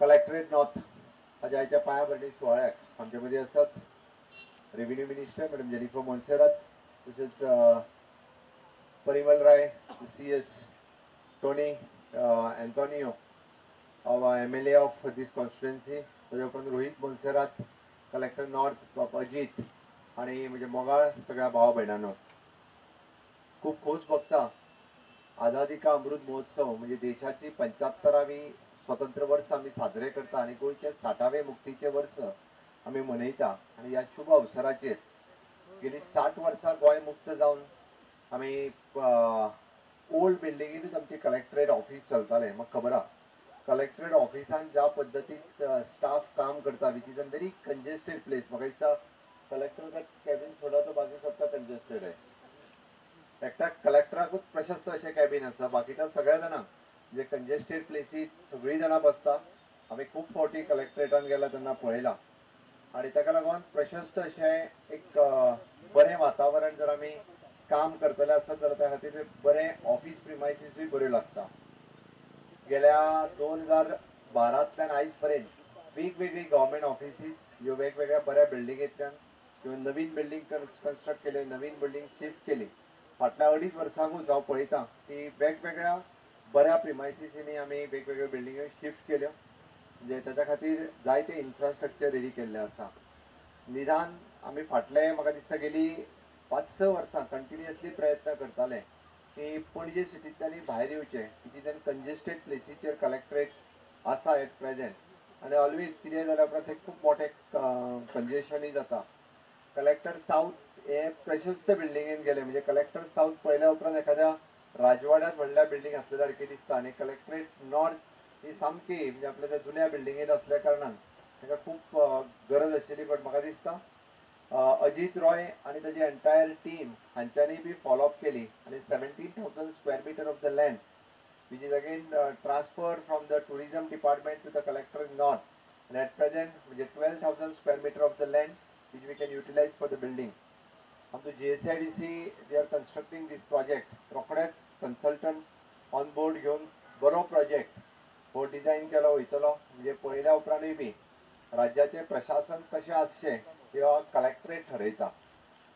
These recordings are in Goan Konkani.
कलेक्टरेट नॉर्थ हाज्या आयच्या पांयाभरणी सुवाळ्याक आमचे मदीं आसात revenue minister madam Jennifer Monserrate, तशेंच Parimal Rai, CS Tony Antonio, MLA of this constituency, ताज्या उपरांत रोहीत मोन्सेरात, कलेक्टर नॉर्थ अजीत आनी म्हजे मोगाळ सगळ्या भावा भयणांनो, खूब खोस भोगता. आझादी का अमृत महोत्सव म्हणजे देशाची 75वी स्वतंत्र वर्स आमी साजरे करता आनी गोंयचे 60वे मुक्तीचे वर्स आमी मनयता. आनी ह्या शुभ अवसराचेर गेली 60 वर्सां गोंय मुक्त जावन आमी ओल्ड बिल्डिंगेनूच आमचें कलेक्टरेट ऑफिस चलतालें. म्हाका खबर आहा कलेक्टरेट ऑफिसान ज्या पद्दतीन स्टाफ काम करता, which is a very congested place. म्हाका दिसता कलेक्टर का कॅबिन सोडा तो बाकी सबका कंजेस्टेड आहे. एकट्या कलेक्टराकूच प्रशस्त अशें कॅबिन आसा, बाकीच्या सगळ्या जाणांक म्हणजे कंजेस्टेड प्लेसीत सगळीं जाणां बसता. आमी खूब फावटी कलेक्टरेटान गेला तेन्ना पळयलां आनी ताका लागून प्रशस्त अशें एक बरें वातावरण जर आमी काम करतले आसत जाल्यार त्या खातीर बरें ऑफिस प्रिमायसीसूय बऱ्यो लागता. गेल्या 2012तल्यान आयज पर्यंत वेगवेगळी गव्हर्मेंट ऑफिसीस ह्यो वेगवेगळ्या बऱ्या बिल्डिंगेंतल्यान किंवा नवीन बिल्डींग कन्स्ट्रक्ट केल्यो, नवीन बिल्डींग शिफ्ट केली. फाटल्या 2.5 वर्सांकूच हांव पळयतां की वेगवेगळ्या बऱ्या प्रिमायसिसींनी आमी वेगवेगळ्यो बिल्डिंग्यो शिफ्ट केल्यो, म्हणजे ताच्या खातीर जायते इन्फ्रास्ट्रक्चर रेडी केल्लें आसा. निदान आमी फाटले म्हाका दिसता गेली 5-6 वर्सां कंटिन्युअसली प्रयत्न करताले की पणजे सिटींतल्यान भायर येवचें, which is an congested प्लेसीचेर कलेक्टरेट आसा एट प्रेजेंट. आनी ऑलवेज कितें जाल्या उपरांत थंय खूब मोठें कंजेशनूय जाता. कलेक्टर साऊथ हे प्रशस्त बिल्डिंगेन गेले, म्हणजे कलेक्टर साऊथ पळयल्या उपरांत एखाद्या राजवाड्यांत व्हडल्या बिल्डींग आसल्या सारकी दिसता. आनी कलेक्टरेट नॉर्थ ही सामकी म्हणजे आपल्या त्या जुन्या बिल्डिंगेन आसल्या कारणान ताका खूब गरज आशिल्ली. बट म्हाका दिसता अजीत रॉय आनी ताजी एंटायर टीम हांच्यांनी बी फॉलोअप केली आनी 17,000 square metre of the land which is again transfer from the tourism department to the collector north, आनी एट प्रेजेंट म्हणजे 12,000 square metre of the land which we can utilize for the building. आमचो GSIDC they are constructing this project. रोखडेच कन्सल्टंट ऑन बोर्ड घेवन बरो प्रोजेक्ट हो डिजायन केलो वयतलो. म्हणजे पळयल्या उपरांतूय बी राज्याचें प्रशासन कशें आसचें ह्या कलेक्टरेट ठरयता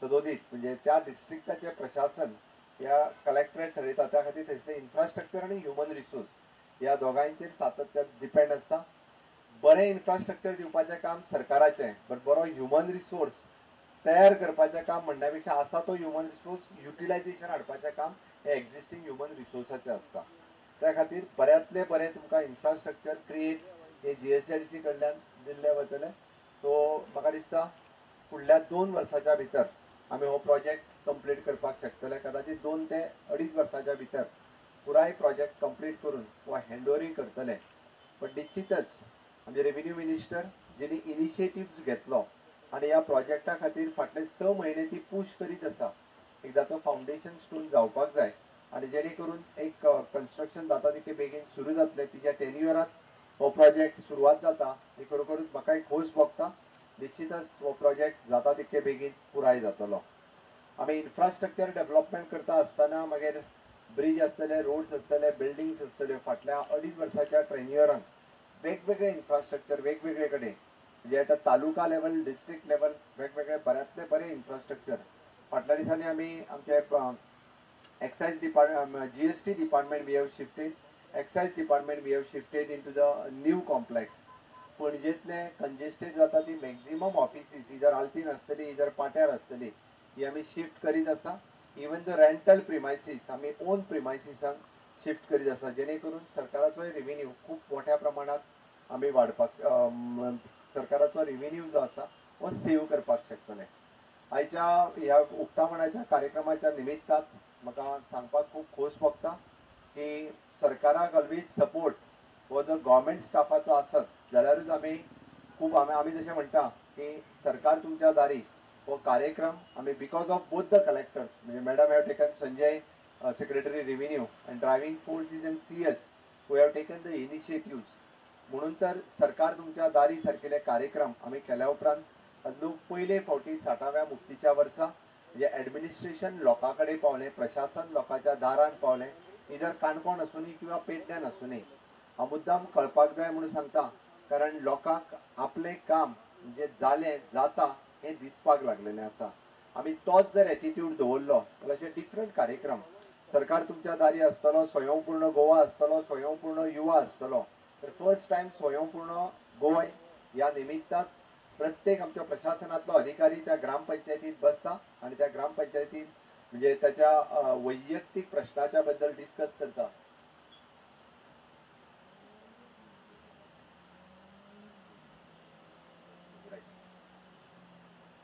सदोदीत, म्हणजे त्या डिस्ट्रिक्टाचें प्रशासन ह्या कलेक्टरेट ठरयता. त्या खातीर थंयसरलें इन्फ्रास्ट्रक्चर आनी ह्युमन रिसोर्स ह्या दोगांयचेर सातत्यान डिपेंड आसता. बरें इन्फ्रास्ट्रक्चर दिवपाचें काम सरकाराचें, बट बरो ह्युमन रिसोर्स तयार करपाचें काम म्हणण्या पेक्षा आसा तो ह्युमन रिसोर्स युटिलायझेशन हाडपाचें काम हें एक्झिस्टींग ह्युमन रिसोर्साचें आसता. त्या खातीर बऱ्यांतलें बरें तुमकां इन्फ्रास्ट्रक्चर क्रिएट हे GSIDC कडल्यान दिल्लें वतलें. सो म्हाका दिसता फुडल्या 2 वर्साच्या भितर आमी हो प्रोजेक्ट कंप्लीट करपाक शकतले. कदाचित 2 ते 2.5 वर्साच्या भितर पुराय प्रोजेक्ट कंप्लीट करून हो हँडओवरूय करतले. बट निश्चितच आमचे रेव्हेन्यू मिनिस्टर जेणी इनिशिएटिव्स घेतलो आनी ह्या प्रोजेक्टा खातीर फाटले 6 म्हयने ती पूश करीत आसा, एकदां तो फावंडेशन स्टोन जावपाक जाय आनी जेणे करून एक कन्स्ट्रक्शन जाता तितके बेगीन सुरू जातलें. तिच्या टेन्युअरात हो प्रोजेक्ट सुरवात जाता आनी खरोखरूच म्हाका एक खोस भोगता. निश्चितच हो प्रोजेक्ट जाता तितके बेगीन पुराय जातलो. आमी इन्फ्रास्ट्रक्चर डेव्हलपमेंट करता आसतना मागीर ब्रिज आसतले, रोड्स आसतले, बिल्डिंग्स आसतल्यो. फाटल्या 2.5 वर्साच्या टेन्युअरान वेगवेगळे इन्फ्रास्ट्रक्चर वेगवेगळे कडेन म्हणजे आतां तालुका लेवल, डिस्ट्रिक्ट लेवल वेगवेगळे बऱ्यांतले बरें इन्फ्रास्ट्रक्चर. फाटल्या दिसांनी आमी आमचे excise department, GST department we have shifted, excise department we have shifted into the new complex. पणजेंतले congested जाता ती मॅक्झिमम ऑफिसीस इधर आल्तीन आसतली, इधर पाट्यार आसतली, ही आमी शिफ्ट करीत आसा. इवन the rental premises आमी ओन प्रिमायसिसान शिफ्ट करीत आसा, जेणे करून सरकाराचोय रेव्हेन्यू खूब मोठ्या प्रमाणात आमी वाडपाक, सरकाराचो रेव्हेन्यू जो आसा हो सेव करपाक शकतले. आयच्या ह्या उक्तावणाच्या कार्यक्रमाच्या निमित्तान म्हाका सांगपाक खूब खोस भोगता की सरकाराक ऑलवेज सपोर्ट हो जर गव्हर्मेंट स्टाफाचो आसत जाल्यारूच आमी खूब आमी जशें म्हणटा की सरकार तुमच्या दारी हो कार्यक्रम आमी because of both the collectors, म्हणजे madam have taken Sanjay secretary revenue and driving force is N CS who have taken the initiatives. म्हणून तर सरकार तुमच्या दारी सारकेले कार्यक्रम आमी केल्या उपरांत लोक पयले फावटी 60व्या मुक्तीच्या वर्सा म्हणजे एडमिनिस्ट्रेशन लोकां कडेन पावलें, प्रशासन लोकांच्या दारान पावलें, इधर काणकोण आसूनी किंवा पेडण्यान आसूनी. हांव मुद्दाम कळपाक जाय म्हणून सांगता कारण लोकांक आपलें काम म्हणजे जालें जाता हें दिसपाक लागलेलें आसा. आमी तोच जर एटिट्यूड दवरलो जाल्यार अशे डिफरंट कार्यक्रम सरकार तुमच्या दारी आसतलो, स्वयंपूर्ण गोवा आसतलो, स्वयंपूर्ण युवा आसतलो. तर फर्स्ट टायम स्वयंपूर्ण गोंय ह्या निमित्तान प्रत्येक आमच्या प्रशासनातलो अधिकारी त्या ग्रामपंचायतीत बसता आनी त्या ग्रामपंचायतीत म्हणजे त्याच्या वैयक्तीक प्रश्नाच्या बद्दल डिस्कस करता.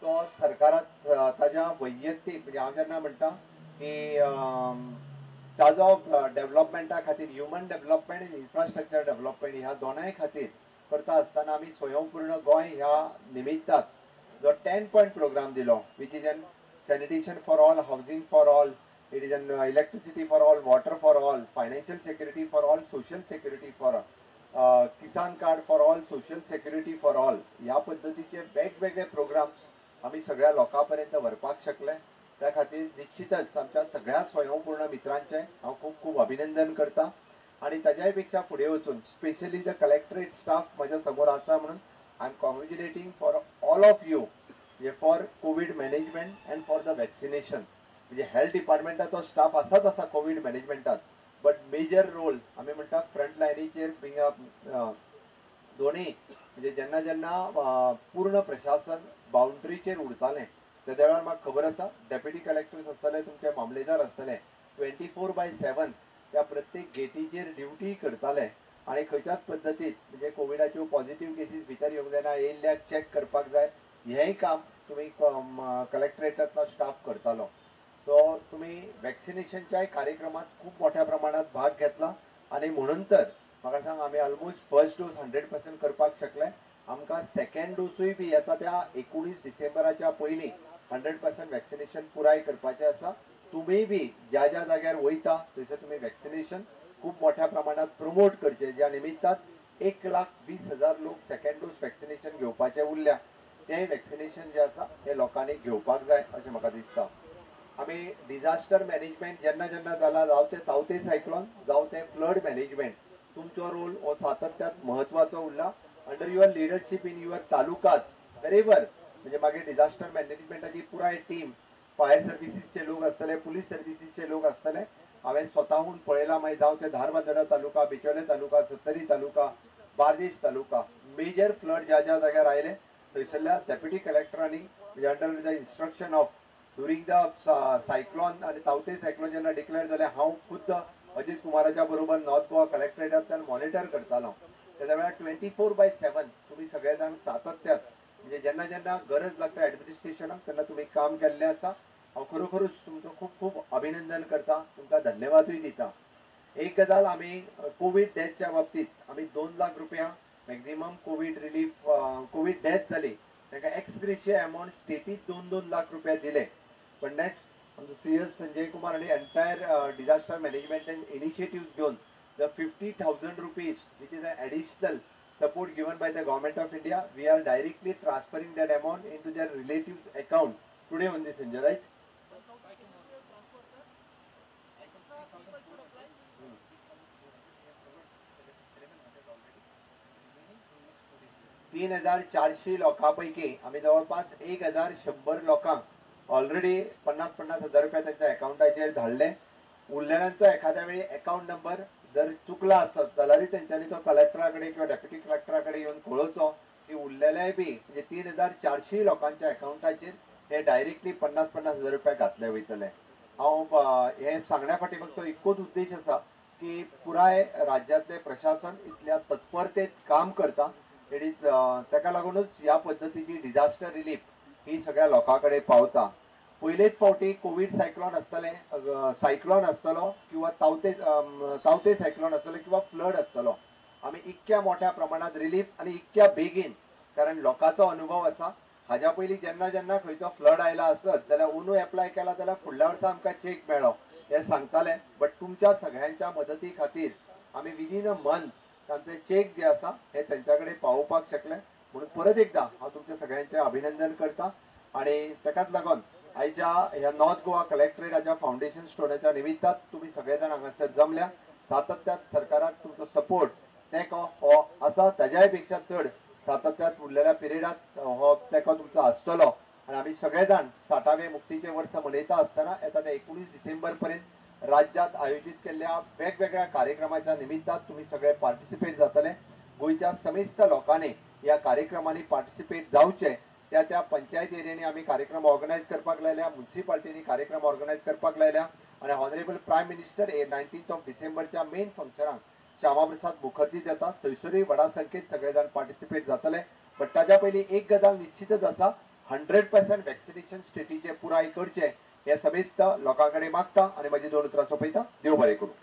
तो सरकारात ताज्या वैयक्तीक म्हणजे हांव जेन्ना म्हणटा की ताजो डेव्हलपमेंटा खातीर ह्युमन डेव्हलपमेंट आनी इन्फ्रास्ट्रक्चर डेव्हलपमेंट ह्या दोनाय खातीर करता आसतना आमी स्वयंपूर्ण गोंय ह्या निमित्तान जो 10 पॉयंट प्रोग्राम दिलो, which is an sanitation for all, housing for all, it is an electricity for all, water for all, financial security for all, social security for all, Kisan card for all, social security for all, ह्या पद्दतीचे वेगवेगळे प्रोग्राम्स आमी सगळ्या लोकां पर्यंत व्हरपाक शकले. त्या खातीर निश्चितच आमच्या सगळ्या स्वयंपूर्ण मित्रांचें हांव खूब खूब अभिनंदन करता. आनी ताज्याय पेक्षा फुडें वचून स्पेशली the collectorate staff म्हज्या समोर आसा म्हणून I am congratulating for all of you म्हणजे for COVID management and for the vaccination. म्हणजे हेल्थ डिपार्टमेंटाचो स्टाफ आसाच आसा कोवीड मॅनेजमेंटात, बट मेजर रोल आमी म्हणटा फ्रंट लायनीचेर बिंग दोनूय म्हणजे जेन्ना जेन्ना पूर्ण प्रशासन बाउंड्रीचेर उरतालें त्या वेळार म्हाका खबर आसा डेप्युटी कलेक्टर्स आसताले, तुमचे मामलेदार आसताले, 24/7 त्या प्रत्येक गेटीचेर ड्युटी करताले आनी खंयच्याच पद्दतीत म्हणजे कोविडाच्यो पॉझिटिव्ह केसीस भितर येवंक जायना, येयल्ल्याक चॅक करपाक जाय, हेंय काम तुमी कलेक्टरेटांतलो स्टाफ करतालो. सो तुमी वॅक्सिनेशनच्याय कार्यक्रमात खूब मोठ्या प्रमाणात भाग घेतला आनी म्हणून तर म्हाका सांग आमी ऑलमोस्ट फर्स्ट डोस 100% करपाक शकले. आमकां सेकंड डोसूय बी येता त्या 19 डिसेंबराच्या पयलीं 100% वॅक्सिनेशन पुराय करपाचें आसा. तुमी बी ज्या ज्या जाग्यार वयता थंयसर तुमी वॅक्सिनेशन खूब मोठ्या प्रमाणात प्रमोट करचें, ज्या निमित्तान 1,20,000 लोक सेकंड डोस वॅक्सिनेशन घेवपाचे उरल्या, तें वॅक्सिनेशन जें आसा हें लोकांनी घेवपाक जाय अशें म्हाका दिसता. आमी डिझास्टर मॅनेजमेंट जेन्ना जेन्ना जाला, जावं तें तावते सायक्लॉन जावं तें फ्लड मॅनेजमेंट, तुमचो रोल हो सातत्यात म्हत्वाचो उरला. Under your leadership in your talukas बरेबर म्हणजे मागीर डिझास्टर मॅनेजमेंटाची पुराय टीम, फायर सर्विसीसचे लोक आसतले, पुलीस सर्विसीसचे लोक आसतले. हांवें स्वताहून पळयलां, मागीर जावं तें धारबांदोडा तालुका, बिचोले तालुका, सत्तरी तालुका, बार्देश तालुका, मेजर फ्लड ज्या ज्या जाग्यार आयले थंयसरल्या डेप्युटी कलेक्टरांनी म्हणजे under the instruction of during the cyclone आनी तावते सायक्लॉन जेन्ना डिक्लेअर जालें, हांव खुद्द अजीत कुमाराच्या बरोबर नॉर्थ गोवा कलेक्टरेटांतल्यान मॉनिटर करतालो. त्या वेळार 24/7 तुमी सगळे जाण सातत्यात म्हणजे जेन्ना जेन्ना गरज लागता एडमिनिस्ट्रेशनाक तेन्ना तुमी काम केल्लें आसा. हांव खरोखरूच तुमचो खूब खूब अभिनंदन करता, तुमकां धन्यवादूय दिता. एक गजाल आमी कोवीड डेथच्या बाबतीत आमी 2 लाख रुपया maximum COVID relief, COVID death जाली तांकां एक्स ग्रेशिया अमावंट स्टेटीत 2-2 लाख रुपया दिले. पण नेक्स्ट आमचो CS Sanjay Kumar आनी एंटायर डिझास्टर मॅनेजमेंटान इनिशिएटिव्ह घेवन the 50,000 rupees which is an additional support given by the government of India, we are directly transferring that amount into their relatives account today only, Sanjay, right? तीन 3,400 लोकां पैकी आमी जवळपास 1,100 लोकांक ऑलरेडी 50-50 हजार रुपया तांच्या अकाउंटाचेर धाडले. उरलेल्यांचो एखाद्या वेळी अकाउंट नंबर जर चुकला आसत जाल्यारय तेंच्यांनी तो कलेक्टरा कडेन किंवा डेप्युटी कलेक्टरा कडेन येवन कळोवचो की उरलेल्याय बी म्हणजे 3,400 लोकांच्या अकाउंटाचेर हे डायरेक्टली 50-50 हजार रुपया घातले वयतले. हांव हें सांगण्या फाटीं फक्त एकूच उद्देश आसा की पुराय राज्यांतलें प्रशासन इतल्या तत्परतेत काम करता, it is ताका लागूनच ह्या पद्दतीची डिझास्टर रिलीफ ही सगळ्या लोकां कडेन पावता. पयलेच फावटी कोवीड सायक्लॉन आसतलें, सायक्लॉन आसतलो किंवा तावते सायक्लॉन आसतलो किंवा फ्लड आसतलो, आमी इतक्या मोठ्या प्रमाणात रिलीफ आनी इतक्या बेगीन, कारण लोकांचो अनुभव आसा. हाज्या पयलीं जेन्ना जेन्ना खंयचो फ्लड आयला आसत जाल्यार अंदू एप्लाय केला जाल्यार फुडल्या वर्सा आमकां चॅक मेळ्ळो हें सांगताले, बट तुमच्या सगळ्यांच्या मदती खातीर आमी विदीन अ मंथ तांचे चॅक जे आसा हे तेंच्या कडेन पावोवपाक शकले. म्हणून परत एकदां हांव तुमच्या सगळ्यांचें अभिनंदन करता आनी ताकाच लागून आयच्या ह्या नॉर्थ गोवा कलेक्टरेटाच्या फावंडेशन स्टोनाच्या निमित्तान तुमी सगळे जाण हांगासर जमल्या. सातत्यात सरकाराक तुमचो सपोर्ट तेंको हो आसा, ताज्याय पेक्षा चड सातत्यात उरलेल्या पिरियडात हो तेंको तुमचो आसतलो. आनी आमी सगळे जाण 60वें मुक्तीचें वर्स मनयता आसतना येता ते 19 डिसेंबर पर्यंत राज्यात आयोजीत केल्ल्या वेगवेगळ्या कार्यक्रमाच्या निमित्तान तुमी सगळे पार्टिसिपेट जातले. गोंयच्या समेस्त लोकांनी ह्या कार्यक्रमांनी पार्टिसिपेट जावचे. त्या त्या पंचायत एरियांनी आमी कार्यक्रम ऑर्गनायज करपाक लायल्या, म्युन्सिपाल्टींनी कार्यक्रम ऑर्गनायज करपाक लायल्या आनी ऑनरेबल प्रायम मिनिस्टर हे 19 ऑफ डिसेंबरच्या मेन फंक्शनाक श्यामाप्रसाद मुखर्जी येता, थंयसरूय व्हडा संख्येत सगळे जाण पार्टिसिपेट जातले. बट ताज्या पयलीं एक गजाल निश्चितच आसा, 100% वॅक्सिनेशन स्टेटीचे पुराय करचे हे समेस्त लोकां कडेन मागता आनी म्हाजी 2 उतरां सोंपयता. देव बरें करूं.